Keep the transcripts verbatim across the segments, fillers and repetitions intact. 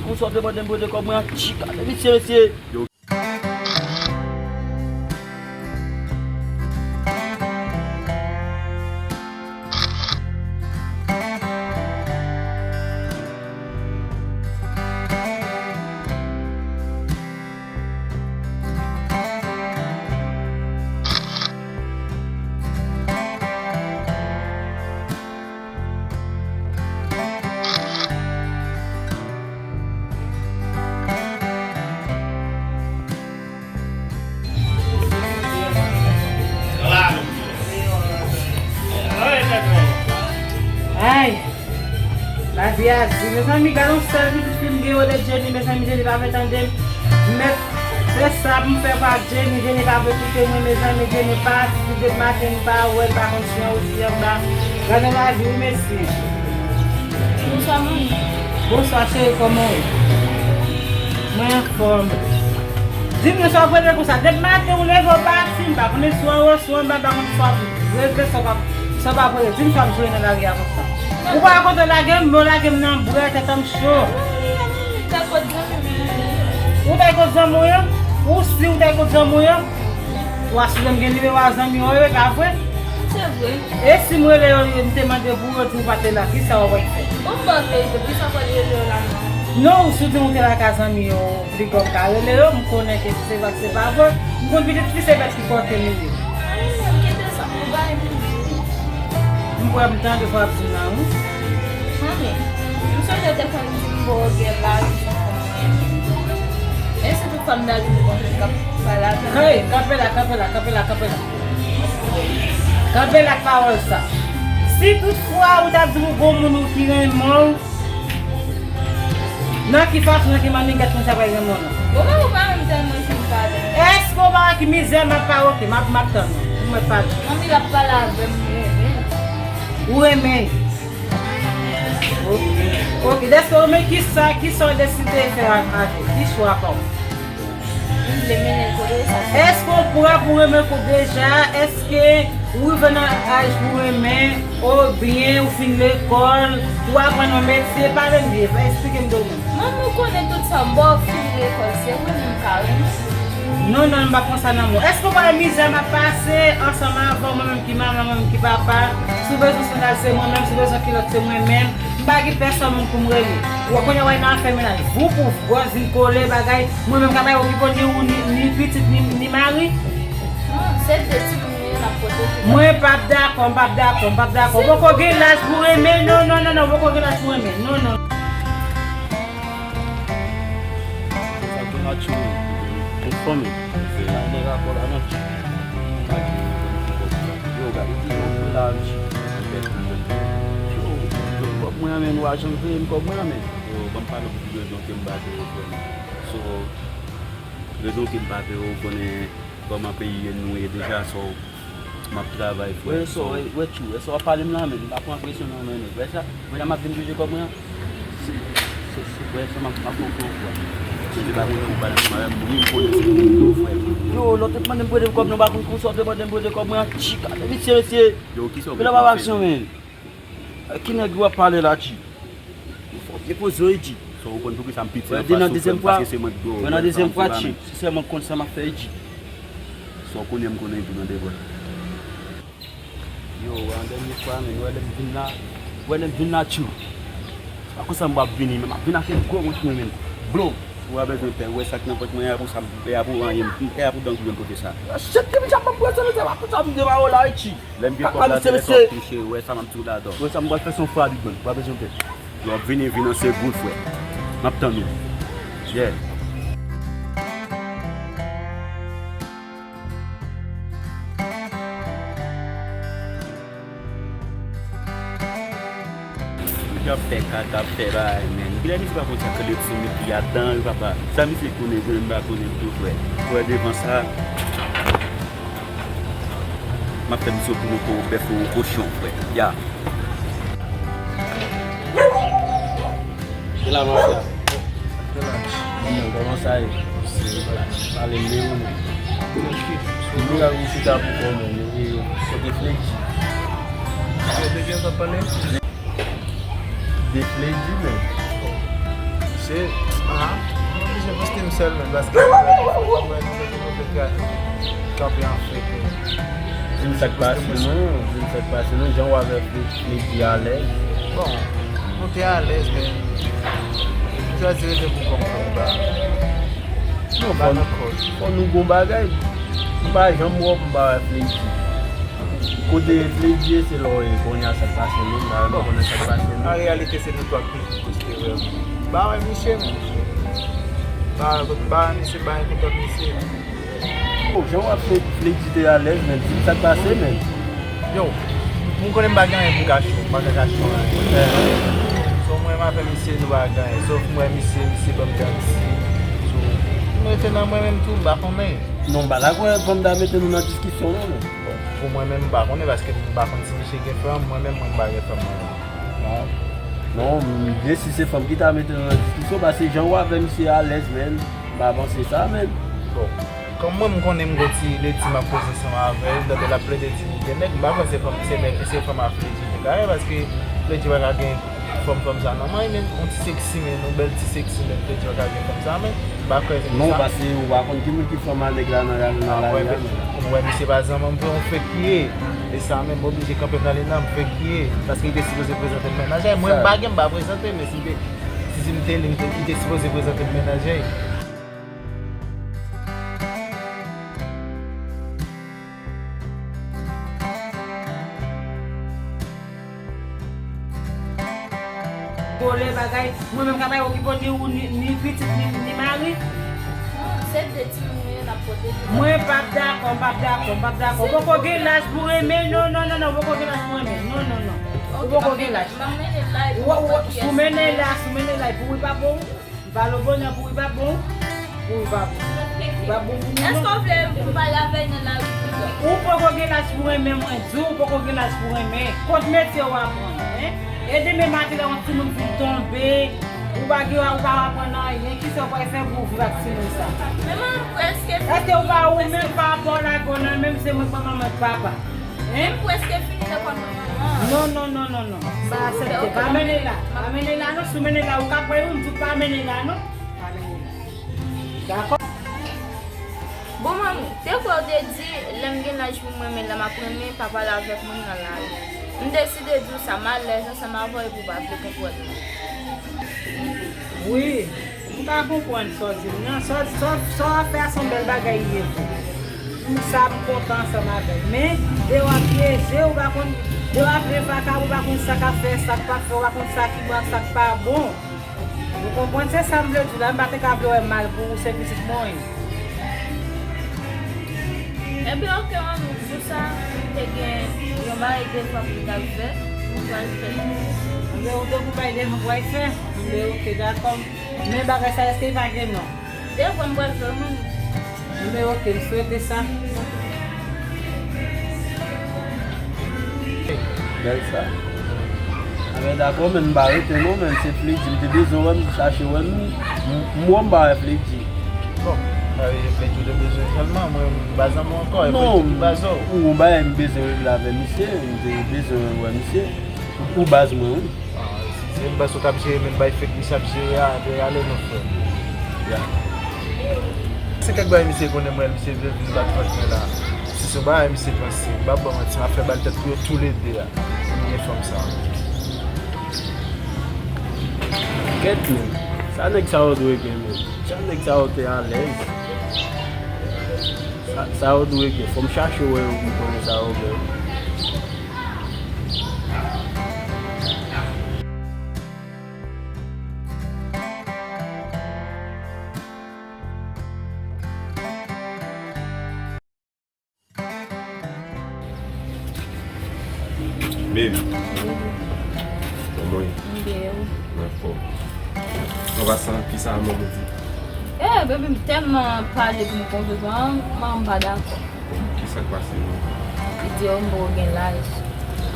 Pou sa w te mande m pote kòb mwen an, chika, mesye, mesye. Ay, lavi a di. Mezanmi, gade yon sèl pitit fi m gen, yo rele Jenny. Mezanmi, Jenny pa vle tande m. M mèt fè sa pou m fè pa Jenny, Jenny pa vle koute mwen, mezanmi, Jenny pa, si depi maten m pa wè l, pa konn si anwo si anba. Gade lavi wi, mesye. Bonswa, manmi. Bonswa, cheri, kòman w ye? Mwen anfòm. Di m non, sa w ap rele konsa? Depi maten ou leve, w pati, m pa konnen si w anwo, si w anba, m pa konn sa w ap rele, sa w ap, sa w ap rele. Di m sa w ap jwe nan lari a konsa. Ou pa konn lage m, men w lage m nan bwè, tèt an m cho. Ou t al kot zanmi w yo? Ou si ou t al kot zanmi w yo? Ou asire m gen nimewo a zanmi w yo, e pa vre? Se vre. E si m rele yo, m te mande pou yo, di ou pa te la, kisa w ap fè? Bon, m pa vle, kisa w ap rele yo la, non? Non, si w di m ou te la ka zanmi yo, pli gòm ka rele yo, m konnen ke si se vre, se pa vre. M konn pitit fi se bèt ki pòte m ye. Ay, kite sa, m bay. M kwè m tande sa w ap di m nan, wi. Manmi, m sonje w te konn di m bon gen laj. E si tout fanm nan di m konn k ap pale avè m? Hey, kanpe la, kanpe la, kanpe la, kanpe la. Kanpe la ak pawòl sa. Si tout fwa ou ta di m ou gon moun ou ki renmen w, nan ki fason, nan ki mannyè, gad moun sa pral renmen w nan? Bon, mwen ou pa menm tèlman fin pale. Èske w pa wè ki mizè m ap pale? Ok, m ap, m ap tann ou. Ou mèt pale. Manmi l ap pale avè m, m renmen. Ou renmen? Ok. Ok, dèske ou renmen, kisa, kisa w deside fè avè l? Ki chwa pa w? M vle mennen l kote sa. Èske w prè pou renmen koup deja? Èske ou rive nan aj pou renmen? Oubyen ou fin lekòl, ou aprann yon metye? Pale m byen, fè eksplike m de ou menm. Manmi, ou konnen tout sa, m ba w fin lekòl, se vre, men m ka renmen. Non, non, m pa konsa nan mwen. Èske w pa wè mizè m ap pase ansanm avè w, mwen menm ki manman, mwen menm ki papa? Si w bezwen sandal, se mwen menm, si w bezwen kilòt, se mwen menm. M pa gen pèsonn moun pou m rele. Ou wè kounye a w nan afè mennaj. Voup ou, gwòs vin kole bagay. Mwen menm ka bay ou ki konn ni ou, ni, ni pitit, ni, ni mari. Non, se de timoun yo n ap pwoteje. Mwen p ap dakò, m p ap dakò, m p ap dakò. Ou poko gen laj pou renmen, non, non, non, non, ou poko gen laj pou renmen. Non, non. Sa k gen la tchou. Anfòm. Sa nèg a kò la non. Yo, gade, yo, yo, la, tchou. Yo, yo, kòb mwen an, men, nou a janm peye m kòb mwen an, men. Yo, ban m pale pou rezon ke m pa te yo, frè m. So, rezon ke m pa te yo, ou konnen kòman peyi nou ye deja, so, m ap travay, frè. Wè, so, wè, wè, tchou, wè, so, w ap pale m la, men, m pa pran presyon nan men nèg, wè sa? Wè, la, m ap vin peye kòb mwen an. Se, se, se, wè, sa, m ap, m ap pran kòb, frè. Se, se pa konnen ou pale ansanm avè m, wi, m konnen se pou mwen, frè. Yo, lè w te mande m prete kòb, nou pa konn konsa, w te mande m prete kòb mwen an, chika, mesye, mesye. Yo, kisa w gen pou w fè? Papa aksyon, men. Ki nèg w ap pale la, G? Fò w depoze w, G. Sa w konn poukisa m piti anfas ou, frè m, paske se mwen ki dwe w. Nan dezyèm fwa, G, si sèlman w konn sa m ap fè, G. Sa w konnen, m konnen tou nan de bò. Yo, an dènye fwa, men, wè lè m vin la, wè lè m vin la, tchou. Se pa konsa m p ap vini, men m ap vin ak yon gwo wonch mwen, men. Blo. Ou pa bezwen pè, ou wè sa k nan vant mwen an, e a pou sa m, e a pou anyen, e a pou dangou m pote sa. Shit, depi jan m ap pran sa, se pa konsa m te ba w la, Richie. Lè m gen kòb la, se lè sa w touche, ou wè sa m ap di w ladan. Ou wè sa m pral fè, se yon fwa, Big Man, ou pa bezwen pè. Lè w ap vini, vin an segoun, frè. M ap tann ou. Yeah. Yo ap fè kaka, ap fè bagay, men. Kilè misye pa konn sa k rele ti met li adan, yo papa. Sa misye konnen, mwen m pa konnen tou, frè. Frè, devan sa, m ap fè misye tounen pou bèf ou kochon, frè. Ya. Se la, mon frè. Kòman sa ye? Pale m de ou, non. Mwen la, ou chita pou kò mwen, e, e, kote Fledji. Kote ki sa pale? De Fledji, men. Se, Mwen oblije poste m sèl menm, paske mwen, mwen, mwen, mwen, mwen, kanpe an fake. Di m sa k pase non, di m sa k pase non, jan w avè Freddy alèz. Bon, nou te alèz, men m chwazi rete pou kò m, pou m pa, non, pa nan kòz. Fò nou gon bagay. M pa janm wè w, m pa wè Freddy. Kote Freddy ye, se lè w ye, kounye a sa k pase menm, la, m pa konnen sa k pase menm. An reyalite, se nou twa ki poste vrèman. M pa wè misye, men. M pa, m pa wè misye, m pa gen kontak misye. Oh, jan w ap fè Freddy te alèz, men di m sa k pase, men. Yo, m konnen m pa gen anyen pou m kache, m pa ka kache yon anyen. So, mwen, m avè misye, nou pa gen anyen. Sof mwen, misye, misye ban m garanti. So, m rete nan mwen menm tou, m pa konnen. Non, m pa dakò, fanm ta mete nou nan diskisyon, non, men. Bon, pou mwen menm, m pa konnen, paske m pa konn si misye gen fanm, mwen menm, mwen, m pa gen fanm, mwen menm. Non, m, byen si se fanm ki ta mete nou nan diskisyon, paske jan w avè misye alèz, men, m pa panse sa, men. Bon, kòm mwen, m konnen m gon ti leti m ap koze ansanm avè l, dòt l ap plede di li gen nèg, m pa kwè se fanm, se nèg, se fanm a Freddy li ka ye, paske Freddy pa ka gen fanm, fanm sa nan men, men, yon ti seksi, men, yon bèl ti seksi, men, Freddy pa ka gen fanm sa, men, m pa kwè se sa. Non, paske ou pa konn ki moun ki fanm a nèg la nan, nan lari a, men. Ou wè, misye pa zanmi m vre, yon fake li ye. E sa menm, m oblije kanpe m nan li nan, m fake li ye. Paske li te sipoze prezante m mennaj li. Mwen, m pa gen, m pa prezante, men si te, si, si m te li, m te, li te sipoze prezante m mennaj li. Vòlè bagay, mwen menm ka pa okipe w ni ou ni, ni pitit ni, ni mari. Non, se de timoun nou ye n ap pwoteje. Mwen p ap dakò, m p ap dakò, m p ap dakò. Ou poko gen laj pou renmen, non, non, non, non, ou poko gen laj pou renmen, non, non, non. Ou poko gen laj. Ou, ou, si w mennen la, si w mennen la, pou wi pa bon. M pale w bonè pou wi pa bon. Pou wi pa bon. Wi pa bon pou nou non. Èske w vle m pale avè l nan lari pito? Ou poko gen laj pou renmen, mwen di w, ou poko gen laj pou renmen. Kot metye w aprann, en? E demen maten lè yon timoun fin tonbe, ou pa gen, ou pa aprann anyen, kisa w pral fè pou w viv ak timoun sa? Men mwen, m prèske fini. Èske ou pa ou menm pa rapò lago nan menm se mwen k pran manman k papa? Hein? M prèske fini lekòl mwen an. Non, non, non, non, non. M pa aksepte. Pa mennen la. Pa mennen la non. Si w mennen la, ou ka pran yon, m di w pa mennen la non. Pa mennen la. Dakò? Bon, manmi, te kwè w te di, lè m gen laj pou m renmen, lè m ap renmen, pa pale avèk moun nan lari. M deside di w sa, m alèz ansanm avè w epi w pa vle konprann mwen. Wi. M ka konprann sa w di m nan. Sa w, sa w, sa w ap fè a se yon bèl bagay li ye vre. M sa m kontan ansanm avè l. Men, dewa pyeje, ou pa konn, dewa vle vakabon, ou pa konn sa k ap fè, sa k p ap fè, ou pa konn sa ki bon ak sa k pa bon. Ou konprann? Se sa m vle di w la, m pa te ka vle wè mal pou ou, se pitit mwen w ye. Ebyen, oke, manmi, pou sa, m te gen yon bagay devwa pou m t al fè, m pral fè l. Ebyen, ou te gon bagay devwa pou w al fè? Ebyen, oke, dakò. Men bagay sa, èske li pa gen non? Devwa m pral fè, manmi. Ebyen, oke, m swete sa. Bèl sa. Anben, dakò, men m pa rete non, men se Freddy m te bezwen wè, m chache wè, m, m, m wè m pa wè Freddy. Bon, sa vle di Freddy w te bezwen sèlman, mwen m pa zanmi w ankò, e Freddy ki baz ou. Non, ou gon bagay m bezwen regle avè misye, m te bezwen wè misye. Ou baz mwen, wi. Ah, si se yon baz ou t ap jere, menm bay fake misye ap jere a, te rale non, frè. Ya. Se kèk bagay misye konnen mwen, misye vle vin bat fòs mwen la. Si se yon bagay misye panse, m p ap ba w manti, m ap fè bal tèt pou yo toulede a. Pou m gen fanm sa. Kèt menm. Sa nèg sa yo dwe gen menm. Jan nèg sa yo te alèz. Sa, sa yo dwe gen. Fò m chache wè yo pou m konnen sa yo gen. Baby. Kòman w ye? M byen, e ou? Mwen fò. An pasan, kisa manman w di? Eh, baby, m tèlman pale pou m kontre twa, manman m pa dakò. Kisa k pase menm? Li di yo m poko gen laj.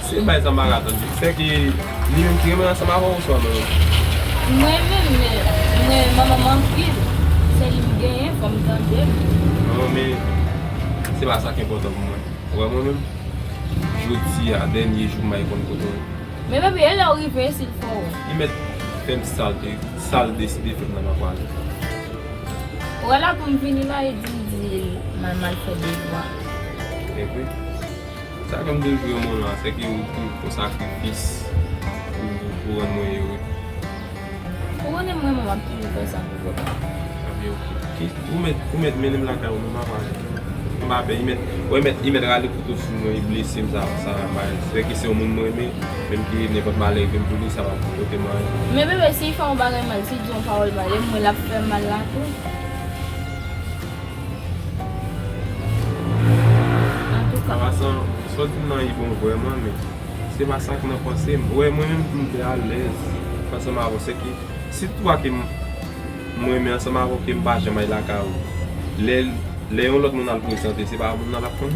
Se bay sa m pa ka tann. Sèke li menm ki renmen ansanm avè w oswa manman w? M renmen l, men m renmen manman m anpil. Se li m genyen, fò m tande l. Non, men se pa sa k enpòtan pou mwen. Ou wè mwen menm, jodi a, dènye jou m bay konn kote w. Men baby, e lè w rive isit fò w. Li mèt Fè m sa l te, sa l deside fè m nan m ap pale. Ou wè la pou m vini la, e di m di l m al mal fè devwa. E vre. Sa fè m te jwe yon moman, se ke ou, ou fè sakrifis pou, pou rann mwen ere. Ou konnen mwen, mwen, m ap toujou fè sa pou papa. Ebyen, ok. Ki, ou mèt, ou mèt mennen m lakay ou, men m ap ale. M pa pè, li mèt, wè, li mèt, li mèt rale kouto sou mwen, li blese m, sa, sa, pa, se ke se yon moun mwen renmen, menm ke nenpòt malè rive m pou li, sa pa pote m anyen. Men bebe, si li fè yon bagay mal, si li di yon pawòl mal, e mwen l ap fè mal la tou. Antouka. An pasan, sa w di m nan, li bon vrèman, men se pa sa k nan panse m. Wè, mwen menm tou, m te alèz ansanm avè w, se ke si toupa ke m, mwen renmen ansanm avè w, ke m pa janm al lakay ou, lè, lè yon lòt moun al prezante, se pa moun nan l ap konn?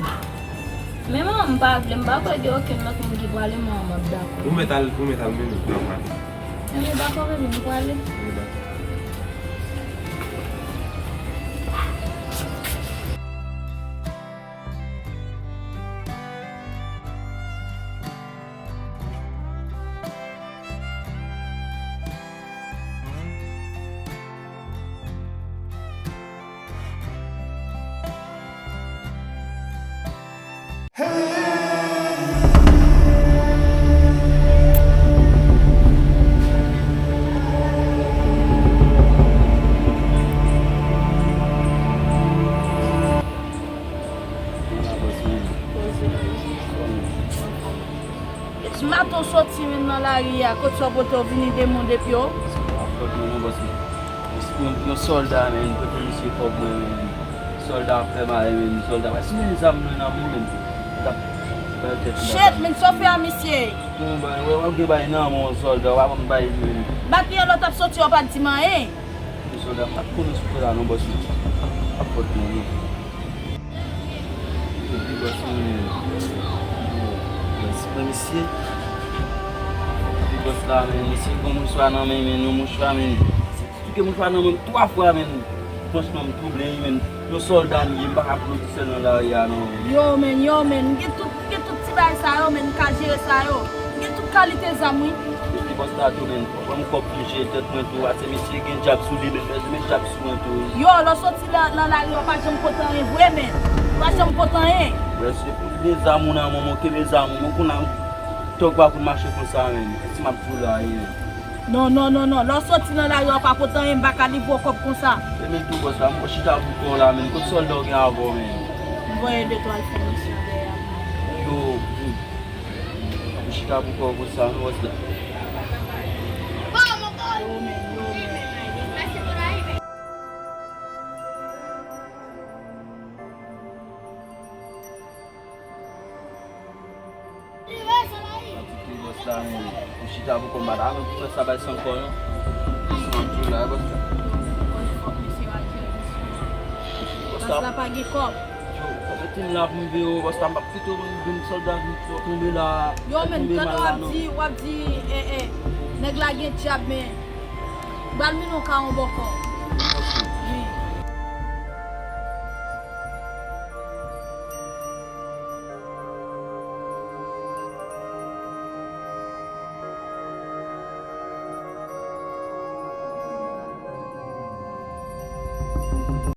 Men manman m pa vle, m pa kwè gen okenn lòt moun ki prale, manman m ap dakò. Ou mèt al, ou mèt al mennen, m ap pale. Ebyen dakò, bebe, nou prale. Ebyen dakò. Maten w soti menm nan lari a, kot sa w pote w vini de moun depi w? Se pa fòt mwen non, bòs mwen. Yon, yon sòlda, men, pote misye kòb mwen, men. Sòlda ap fè mare, men, sòlda. Wè, si men zam mwen nan men, men. L ap bay tèt li. Shit, men, sa w fè a misye? Non, bay, wè, w ap gen bay nan men yon sòlda, w ap bay, men. Maten an lè w t ap soti, w pa t di m anyen. Yon sòlda, m pa t konnen sou fè la, non, bòs mwen. Pa fòt mwen non. Epi bòs mwen, bòs mwen, misye. Epi bòs la, men, misye, gon mouchwa nan men, men, yon mouchwa, men. Misye touke mouchwa nan men m twa fwa, men. Franchman, m twouble, wi, men. Yon sòlda m ye, m pa ka pran ti sèl nan lari a, non. Yo, men, yo, men, m gen tout, m gen tout ti bagay sa yo, men, m ka jere sa yo. M gen tout kalite zam, wi. Epi bòs la tou, men. Ban m kòb pou jere tèt mwen tou, ase mesye gen djab sou li, men, men djab sou mwen tou, wi. Yo, lè w soti nan, nan lari, w pa janm pote anyen vre, men. W pa janm pote anyen. Mesye, pou gen zam ou nan men w, kenbe zam ou, men kounye a, tòg pa konn mache konsa, men. Èske m ap di w la, wi, men. Non, non, non, non. Lè w soti nan lari, w pa pote anyen, m pa ka livre w kòb konsa. E men tou, bòs la, m chita pou kò w la, men. Kot sòlda w gen avè w, men? M voye de twa l fè misyon dèyè a. Yo, hmm. Ou chita pou kò w konsa, non, bòs la. Bòs la, men, ou chita pou kò w, m pa ta renmen pou fè sa bay san kò, non. San tou la, bòs la. Bòs la pa gen kòb. Yo, sa mete m la pou m veye w, bòs la, m p ap kite w vin sòlda vin fè w tonbe la. Yo, men, tonbe tande mal w la, ap non. Di, w ap di, eh, eh, nèg la gen djab, men, bal mennen w ka yon bòkò.